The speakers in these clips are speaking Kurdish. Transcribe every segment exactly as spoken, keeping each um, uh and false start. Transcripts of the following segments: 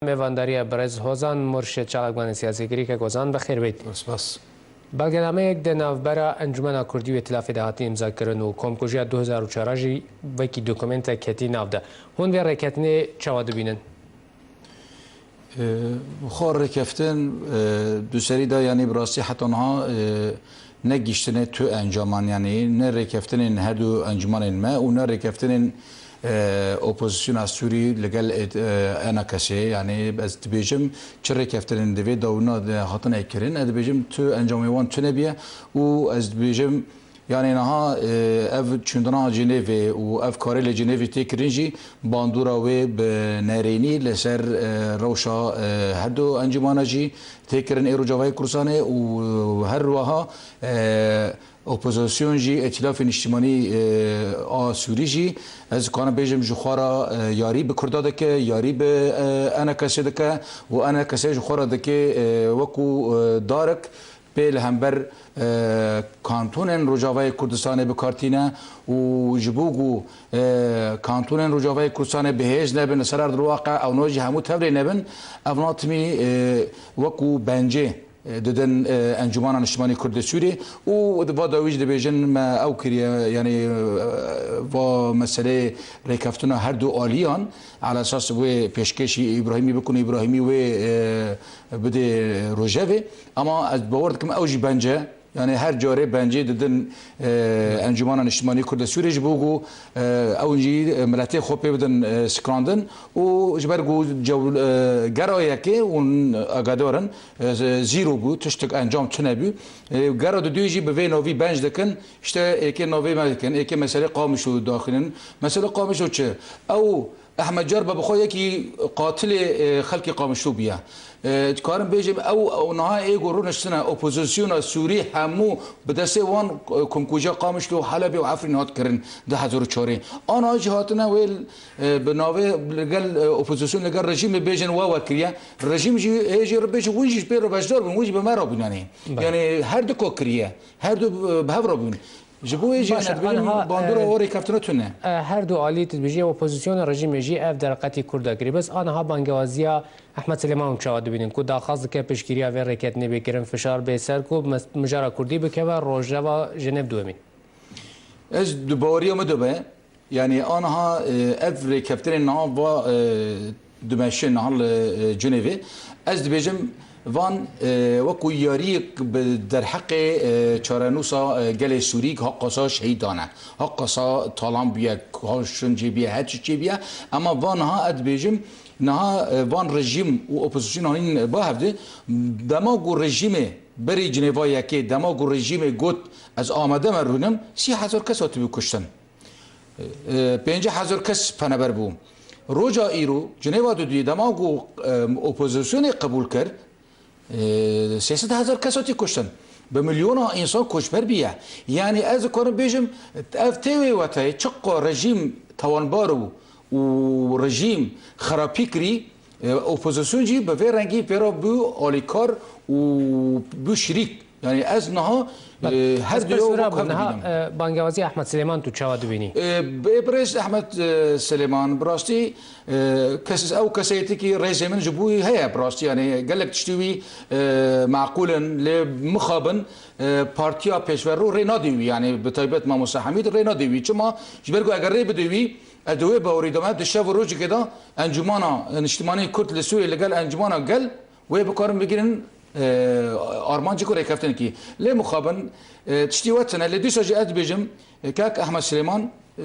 Mêvandariya birêz Hozan Murşid, çalakvanê siyasî. Girîkek Hozan, bi xêr bêt. Spas. Belgenameyek di navbera Encûmena Kurdî û Îtilafê de hatî îmzakirin û komkujiya du hezar û çar jî wekî dokumentek ketî nav de. Hûn vê rêketinê çawa dibînin? E, xwe rêkeftin, e, duserî de, yanî bi rastî heta niha, e, ne gihiştine tu encaman, yanî ne rêkeftinên her du encûmanên me û ne rêkeftinên, e, opozisyona Sûrî li gel, e, E N K S, yanî ez dibêjim çi rêkeftinên di vê dawîna de hatine kirin, ez dibêjim tu encamê wan tune bûye û ez dibêjim, yanî niha, e, ev çûndina Cinêvê û ev karê li Cinêvê tê kirin jî bandora wê bi nerênî li ser, e, rewşa, e, her du encûmana jî tê kirin ê Rojavayê Kurdistanê û her wiha, e, opozisyon jî, Îtîlafê Niştimanî, e, a Sûrî jî, ez dikarim bêjim, ji xwe re, e, yarî bi Kurda dike, yarî bi, e, E N K S dike û E N K S ji xwe re dike, e, wekû, e, darek pê li hember, e, kantonên Rojavayê Kurdistanê bi kar tîne û ji bo ku, e, kantonên Rojavayê Kurdistanê bi hêz nebin, li ser erdilwaqe ew no jî hemû tevlê nebin, ev na timî, e, wekû bencê, e, didin, e, Encûmena Niştimanî Kurd li Sûriyê û di va dawî jî dibêjin me ew kiriye, yanî, e, va meseleyê rêkeftina her du aliyan, ala esas wê pêşkêşî Îbrahîmî bikin, Îbrahîmî wê, e, bidê Rojevê. Ama ez bawer dikim ew jî bence, yanî her carê bencê didin, e, Encûmena Niştimanî Kurd li Sûriyê ji bo ku, e, ew jî, e, miletê xwe pê bidin, e, strandin û ji ber ku cew-, e, gera yekê hûn agadar in, e, zîro bû, tiştek encam tune bû. E, gera diduyê jî bi vê navî benc dikin, işte êkê navê me dikin, êkê meselê Qamişlo daxilin. Meselê Qamişlo çi? Ew Ehmed Car be bi xwe yekî qatilê, e, xelkê Qamişlo bûye. E, dikarim bêjim, ew, ew niha ê ku rûniştine, opozisyona Sûrî hemû bi destê wan, e, komkujiya Qamişlo, Helebê û Efrîn hat kirin du hezar û çarê. Ana jî hatine wê, e, bi navê li gel, e, opozisyon li gel rejîmê bêjin we we kiriye. Rejîm jî hê jî re bêjin, win jî pê re beşdar bûn, win jî bi me re bûn, yanî. Belê. Yanî her du ko kiriye. Her du, e, bi hev re bûn. Ji bo wê jî, baş e, ez dibêjim, aniha, bandora, e, wê rêkeftina tune. E, her du alî, tu dibêjî, opozisyona rejîmê jî ev derqetî Kurda kirî. Bes aniha bangewaziya Ehmed Silêman çawa dibînin, ku daxwaz dike piştgiriya vê rêketinê bê kirin, fişar bê ser ku mes-, mijara Kurdî bikeve rojeva Jenêv duemîn? Ez di baweriya min de be, yanî aniha, e, ev rêkeftinên niha va, e, dimeşin niha li, e, Cinêvê. Ez dibêjim, van, e, wekû yariyek bi derheqê, e, çarenûsa, e, gelê Sûrî, ha qasa şehîdan e, ha qasa talan bûye, ha şûn çêbûye, her çi çêbûye. Ema van niha ez dibêjim, niha, e, van rejîm û opozîsyon anîn ba hevdî. Dema ku rejîmê berî Cinêva yekê, dema ku rejîmê got, ez amade me rûnim, sî hezar kes hatibû kuştin. E, pêncî hezar kes penaber bû. Roja îro, Cinêva duduyê, dema ku, e, opozisyonê qebûl kir, e, sê sed hezar kes hatî kuştin. Bi milyona însan koçber bûye. Yanî ez dikarim bêjim, ev tê wê wetayê, çiqa rejîm tawanbar û, û rejîm xerapî kirî, e, opozîsyon jî bi vê rengî pê re bû alîkar û bû şirîk. Yanî ez niha, e, her du wira bû. Niha, e, bangewaziya Ehmed Silêman tu çawa dibînî? E, bê birêz Ehmed, e, Silêman, bi rastî, e, kes, ew kesayetîkî rêzê min ji bo wî heye, bi rastî, yanî gelek tiştî wî, e, meqûl in, lê mixabin, e, partiya pêşverû rê nadê wî, yanî bi taybet Mamoste Hemîd rê nadê wî. Çima? Ji ber ku eger rê bidê wî, e, di wê bawerî de me di şev û rojekê de Encûmana Niştimanî Kurd li Sûriyê li gel Encûmana Gel wê bikarin bigihînin, e, armancek û rêkeftinekî. Lê mixabin, e, tiştî we tune, lê dîsa jî ez dibêjim, e, kak Ehmed Silêman, e,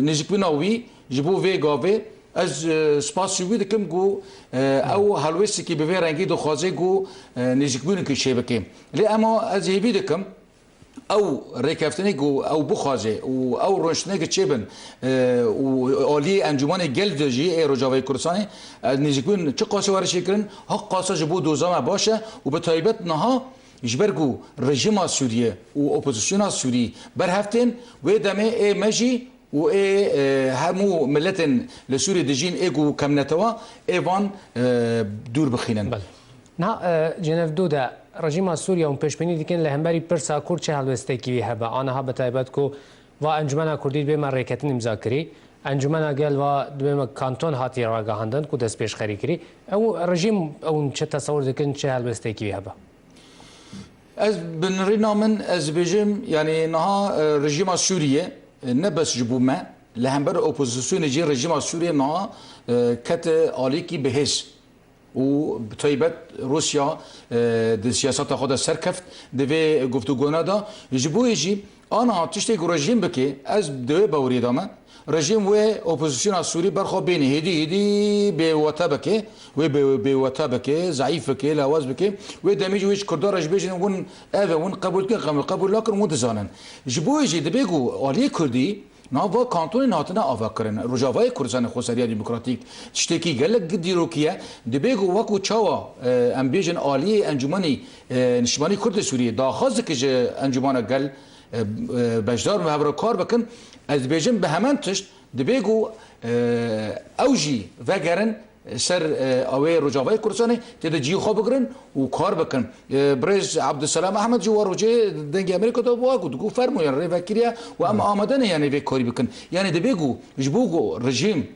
nêzîkbûna wî ji bo vê gavê ez, e, spasî wî dikim ku, e, ew helwêstekî bi vê rengî dixwaze ku, e, nêzîkbûnekî çêbike. Lê ema ez hêvî dikim, ew rêkeftinê ku ew bixwaze û ew rûniştinekê çêbin, e, û aliyê Encûmanê Gel de jî ê Rojavayê Kurdistanê, e, nêzîkbûn çi qasî were çêkirin, ha qasa ji bo doza me baş e û bi taybet niha ji ber ku rejîma Sûriyê û opozisyona Sûrî berhev tên, wê demê ê me jî û ê, e, hemû miletên li Sûriyê dijîn ê ku kemnetewa ê van, e, dûr bixînin. Belê. Niha, e, Cenevdo de rejîma Sûriye hûn pêşbînî dikin li hemberî pirsa Kurd çi helwestekî wî hebe? Aniha bi taybet ku va Encûmena Kurdî dibê me rêketin îmza kirî. Encûmena Gel va dibê me kanton hatiye ragihandin ku destpêşxerî kirî. Ew rejîm ew çi tesewir dikin, çi helwestekî wî hebe? Ez bi nirîna min ez dibêjim, yanî niha e, rejîma Sûriyê e, ne bes ji bo me, li hember opozisyonê jî rejîma Sûriyê niha e, kete alîkî bihêz. Û bi taybet Rûsya e, di siyaseta xwe de serkeft di vê guftûgona de. Ji bo yê jî aniha tiştê ku rejîm bike, ez di wê baweriyê de me. Rejîm wê opozisyona Sûrî berxwe bêne hêdî hêdî bêwete bike, wê bê- bêwete bike, zeîf bike, lawaz bike. Wê demê jî wê ji Kurdan re jî bêjin, win ev e, win qebûl dikin, qebûl nakin, win dizanin. Ji bo wê jî dibê ku aliyê Kurdî nava kantonên hatine avakirin. Rojavayê Kurdistanê Xweseriya Demokratîk tiştekî gelek dîrokî ye. Dibê ku wekû çawa e, em bêjin aliyê Encûmenî e, Niştimanî Kurd li Sûriyê daxwaz dike ji Encûmena Gel e, e, beşdar bin, hev re kar bikin. Ez dibêjim bi hemen tişt dibê ku e, ew jî vegerin ser e, awê Rojavayê Kurdistanê tê de cihê xwe bigirin û kar bikin. E, Birêz Abdulselam Ehmed jî wa rojê dengê Amerîka de wa got, got fermû, yani rêvekiriye û em amade ne yani vê karî bikin. Yani dibê ku ji bo ku rejîm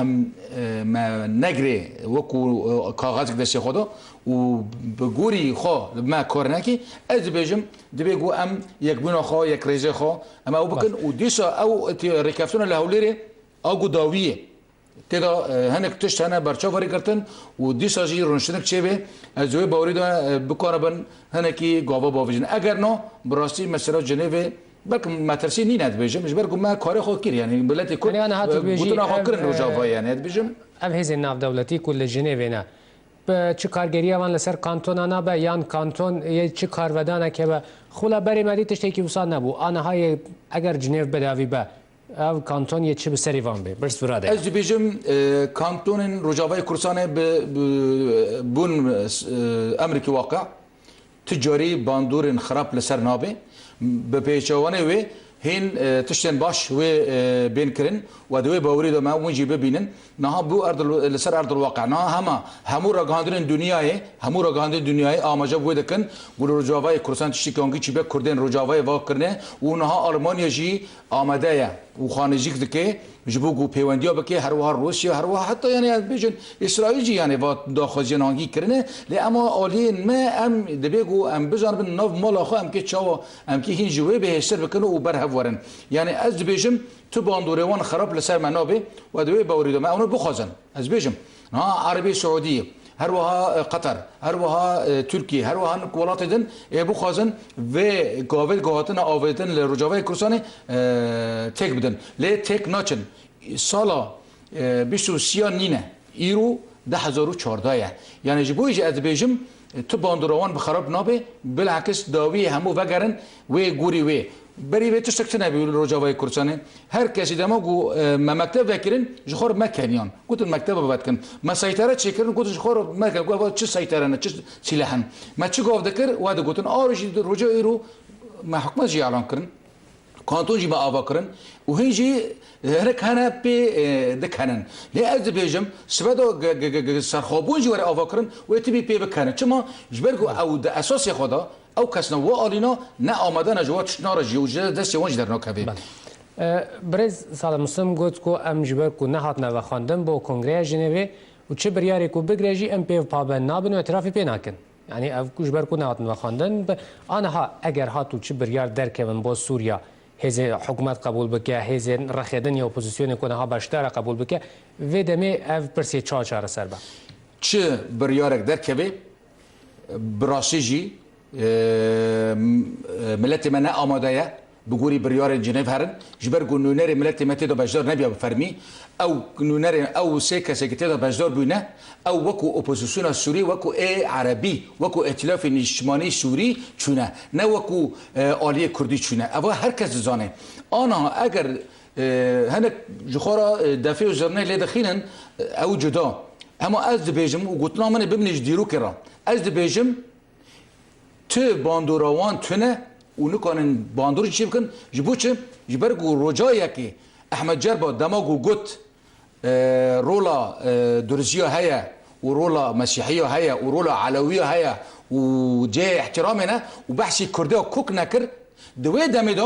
em e, me negirê wekû e, kaxezek destê xwe de û bi gorî xwe li me kar nekî, ez dibêjim dibê ku em yekbûna xwe, yekrêzê xwe em ew bikin û dîsa ew tê-, rêkeftina li Hewlêrê a ku dawiyê tê de e, hinek tişt hene berçav werî girtin û dîsa jî rûniştinek çêbê, ez wê bawerî de e, bikaribin hinekî gava bavêjin. Eger no, bi rastî mesela Cinêvê belkim metirsî nîne dibêjim, ji ber ku me karê xwe kir, yani miletê Kurd Yani, niha tu dibêjî, gotuna xwe ev, kirin e, Rojavayê, yani dibêjim. Ev hêzên navdewletî ku li Jinêvê ne, bi çi kargeriya van li ser kantona nabe, yan kanton yê çi karvedanek hebe? Xula berê me dî tiştekî wisa nebû. Aniha yê eger Cinêv bidawî be, ev kanton yê çi bi serî van bê? Birs vira de. Ez dibêjim, e, kantonên Rojavayê Kurdistanê bi, bi, bûn, e, emrikî waqe. Tu carî bandorên xirab li ser nabe. Bi pêçewanê wê hîn, e, tiştên baş wê, e, bên kirin û di wê bawerî de me hûn jî bibînin. Niha bû erdil, li ser erdil waqe. Niha hema hemû ragihandinên dinyayê, hemû ragihandinên dinyayê amaje bi wê dikin. Ku li Rojavayê Kurdistan tiştekî angî çêbe Kurdên Rojavayê va kirine û niha Almanya jî amade ye û xwe nêzîk dike ji bo ku pêwendiya bike, her wiha Rûsya, her wiha heta yani em bêjin Îsraîl jî yani va daxwaziya nangî kirine. Lê ema aliyên me em dibê ku em bizanibin nav mala xwe em kê çawa em kê hîn ji wê bihêztir bikin û berhev werin. Yani ez dibêjim tu bandorê wan xirab li ser me nabe û di wê bawerî de me ew bixwazin. Ez bêjim, niha Erebî Siûdî, her wiha e, Qeter, her wiha e, Tirkiye, her wiha nik welatê din ê bixwazin vê gavê guhatina avêtin li Rojavayê Kurdistanê e, têk bidin. Lê têk naçin. Sala e, bîst û sêyan nîne. Îro du hezar û çardeh ye. Yani ji bo jî ez dibêjim, tu bandora wan bi xerab nabe, bilakis dawiyê hemû vegerin wê gorî wê. Berî vê tiştek tune bû li Rojavayê Kurdistanê. Her kesî dema ku e, me mekteb vekirin, ji xwe re me keniyan. Gotin mekteba vedikin. Me seytere çêkirin, gotin ji xwe re me kin. Gotin çi seytere ne, çi sîleh in. Me çi gav dikir, we digotin. A rojî roja îro me hikûmet jî elan kirin. Kanton jî me ava kirin. Û hîn jî hinek hene pê e, dikenin. Lê ez dibêjim, sibe de ge- ge- ge- ge- serxwebûn jî were ava kirin, wê tibî pê bikenin. Çima? Ji ber ku ew di esasê xwe de, ew kesna we alîna ne amade ne ji we tişt nare jî û ji destê wan jî dernakeve. Belê. E, Birêz Salih Muslim got ku em ji ber ku nehatine vexwendin bo Kongreya Jinêvê û çi biryarê ku bigre jî em pê pabend nabin û etirafî pê nakin. Yani ev ku ji ber ku nehatin vexwendin, bi, aniha eger hat û çi biryar derkevin bo Sûriya, hêzê hikûmet qebûl bike, hêzên rexê din ya opozisyonê ku niha beşdar e qebûl bike, vê demê ev pirsê çawa çareser be? Çi biryarek derkeve, bi rastî jî, e, m- e, miletê me ne amade ye bi gorî biryarên Cinêv herin. Ji ber ku nûnerê miletê me tê de beşdar nebiya bi fermî. Ew nûnerên, ew sê kesê ku tê de beşdar bûne, ew wekû opozisyona Sûrî, wekû ê Erebî, wekû Îtilafê Nîştimanî Sûrî çûne. Ne wekû e, aliyê Kurdî çûne. Eva her kes dizane. Aniha eger e, hinek ji xwe re e, defê û zirnê lê dixînin, e, ew cuda. Hema ez dibêjim û gotina min ê bimîne ji dîrokê re. Ez dibêjim, tu bandora wan tune û nikanin bandorê çê bikin. Ji bo çi? Ji ber ku roja yekê Ehmed Cerba dema ku got, e, rola e, Durziya heye û rola Mesîhiya heye û rola Elewiya heye û cihê îhtiramê ne û behsî Kurdiya kok nekir, di wê demê de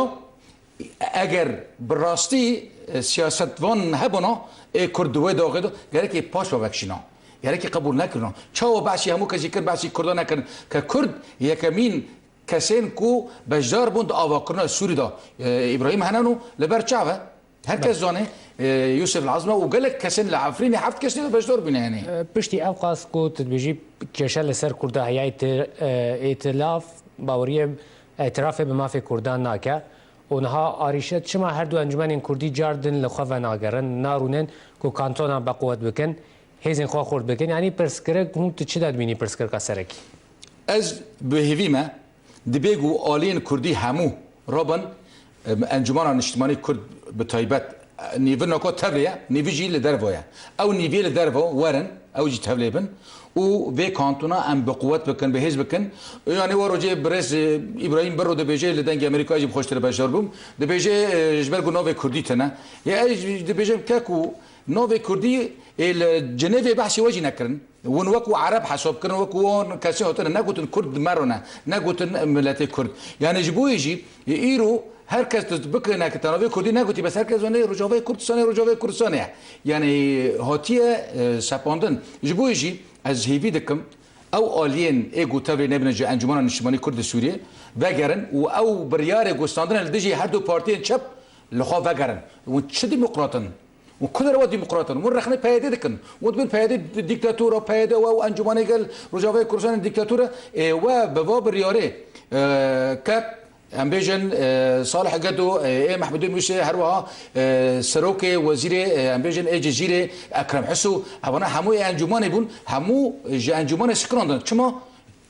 Eger bi rastî, e, siyasetvan hebûna, ê Kurd di wê daxê de gerekê paş ve vekişîna. Gerekê qebûl nekirina. Çawa behsî hemû kesî kir, behsî Kurdan nekirin. Ke Kurd yekemîn kesên ku beşdar bûn di avakirina Sûrî de, e, Îbrahîm Henen û li ber çav e. Her kes zane, e, Yûsif Lazim e û gelek kesên li Efrînê heft kes tê de beşdar bûne, yanî. E, piştî ew qas ku tu dibêjî kêşe li ser Kurda heye, îtir-, e, îtilaf, baweriyê, îtirafê bi mafê Kurdan nake û niha arîşe çima her du encûmenên Kurdî car din li xwe venagerin, narûnin ku kantona bi quwet bikin, hêzên xwe xurt bikin? Yanî pirsgirêk hûn tu çi de dibînî pirsgirêka serekî? Ez bi hêvî me, dibê ku aliyên Kurdî hemû rabin, em, Encûmena Niştimanî Kurd bi taybet, e, nîvin nako tevlê ye, nîvî jî li derve ye. Ew nîviyê li derve werin, ew jî tevlê bin û vê kantona em bi quwet bikin, bi hêz bikin. Yanî wa rojê birêz, e, Îbrahîm Birro dibêje, li Dengê Amerîkayê jî bi xweştir beşdar bûm. Dibêje, e, ji ber ku navê Kurdî tune. Ya ez jî dibêjim ke ku navê Kurdî, ê, li Cinêvê behsê we jî nekirin. Hûn wekû Ereb hesab kirin, wekû wan kesê hatine, negotin Kurd di me re ne, negotin miletê Kurd. Yanî ji bo yê jî, e, îro her kes tu bikirine ki te navê Kurdî negotî, bes her kes zanê Rojavayê Kurdistanê, Rojavayê Kurdistanê ye. Yanî hatiye, e, sepandin. Ji bo yê jî ez hêvî dikim, ew aliyên ê ku tevlê nebine ji Encûmena Niştimanî Kurd li Sûriyê vegerin û ew biryarê ku standine li dijî her du partiyên çep li xwe vegerin. Hûn çi demokrat in? Û ku derê we demokrat in? Hûn rexnê P Y D dikin. Hûn dibin P Y D dîktator e, P Y D we û Encûmanê Gel Rojavayê Kurdistanê dîktator e. Ê, we bi va biryarê, e, ke em bêjin, e, Salih Gedo, e, ê Mehmûdê Mûsê, her wiha, e, serokê wezîrê, e, em bêjin ê Cizîrê Ekrem Hiso, evana hemû ê encûmanê bûn, hemû ji encûmanê sikinandin. Çima?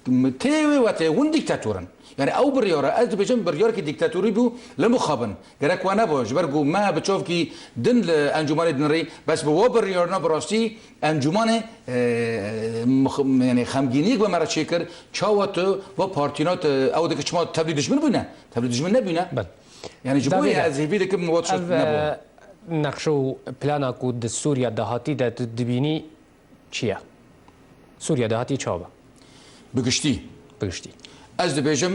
Tê wê wetê hûn dîktator in. Yani ew biryara, ez dibêjim biryarekî dîktatorî bû, li mixabin. Gerek we nebû, ji ber ku me bi çavkî din li encûmanê dinirî, bes bi we biryarina bi rastî encûmanê, e, mix-, yani xemgîniyek bi me re çêkir, çawa tu ve partîna tu, ew dike çima tevlî dijmin bûne? Tevlî dijmin nebûne. Belê. Yani ji bo Davî ye de. Ez hêvî dikim we tişt Ev, nebû. E, nexşe û plana ku di Sûriya dahatî de tu dibînî, çi ye? Sûriye dahatî çawa be? Bi giştî. Bi giştî. Ez dibêjim,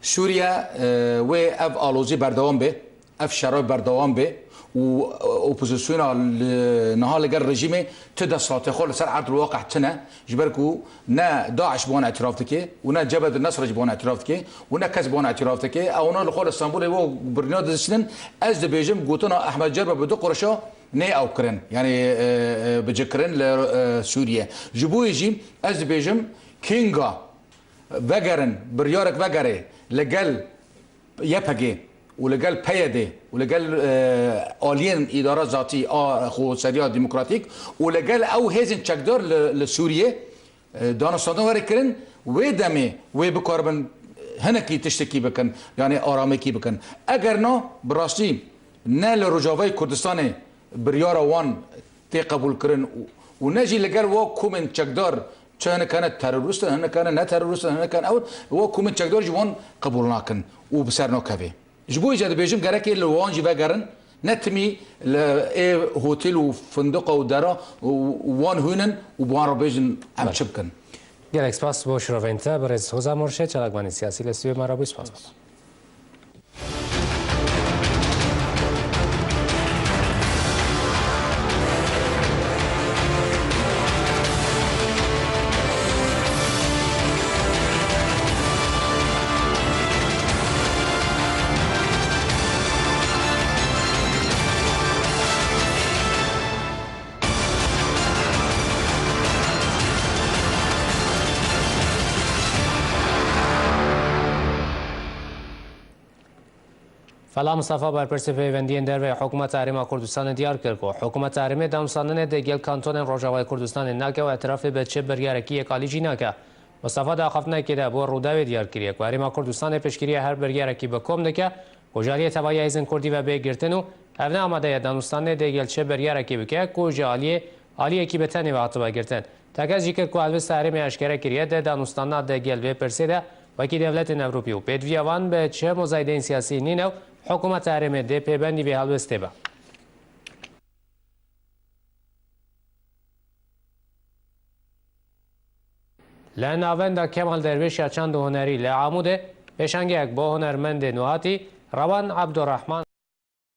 Sûriye, e, wê ev alozî berdewam be, ev şera berdewam be û, e, opozisyona li, niha li gel rejîmê tu desthilatê xwe li ser erdil waqih tine, ji ber ku ne DAIŞ bi wan îtiraf dike û ne Cebhet Nesre jî bi wan îtiraf dike û ne kes bi wan îtiraf dike. Ewna li xwe li Stenbolê wo birina didişînin. Ez dibêjim, gotina Ehmed Cerba bi du qurişa nê ew kirin, yani, e, e, bi cih kirin li, e, Sûriye. Ji bo yê jî ez dibêjim, kênga vegerin, biryarek vegerê li gel Y P G û li gel P Y D û li gel, e, aliyên îdara zatî a xweseriya demokratîk û li gel ew hêzên çekdar li, li Sûriye, e, danûstandin were kirin, wê demê wê bikaribin hinekî tiştekî bikin, yanî aramekî bikin. Eger na, bi rastî ne li Rojavayê Kurdistanê biryara wan tê qebûlkirin û, û ne jî li gel wa komên çekdar, çi hinek hene terorist in, hinek hene ne terorist in, hinek hene ew, wa komên çekdar jî wan qebûl nakin û bi ser nakeve. Ji bo yê jî dibêjim, gerekê li wan jî vegerin, ne timî li ê hotel û findiqa û dera û wan hûnin û bi wan re bêjin, em Belê. Çi bikin? Gelek spas bo şirovên te, birêz Hoza Morşe, çalakvanê siyasî li stûdyoyê me re bû, spas. Fela Mistefa, berpirsê pêwendiyên derve yê Hikûmeta Herêma Kurdistanê diyar kir ku Hikûmeta Herêmê danûstandinê di gel kantonên Rojavayê Kurdistanê nake û îtirafê bi çi biryarekî yekalî jî nake. Mistefa di axaftinekê de bo Rûdawê diyar kiriye ku Herêma Kurdistanê piştgiriya her biryarekî bi kom dike ku ji aliyê tevaya hêzên Kurdî ve bê girtin û ev ne amade ye danûstandinê di gel çi biryarekî bike ku ji aliyê aliyekî bi tenê ve hatibe girtin. Tekez jî kir ku helwesta herêmê eşkere kiriye di danûstandina di gel vê pirsê de wekî dewletên Ewropî û pêdiviya wan bi çi muzayedeyên siyasî nîne û hikûmeta herêmê dê pêbendî vê helwestê be. Li Navenda Kemal Dervîş ya Çand û Hunerî li Amûdê pêşangehek bo hunermendên nûhatî Rewan Ebdurrehman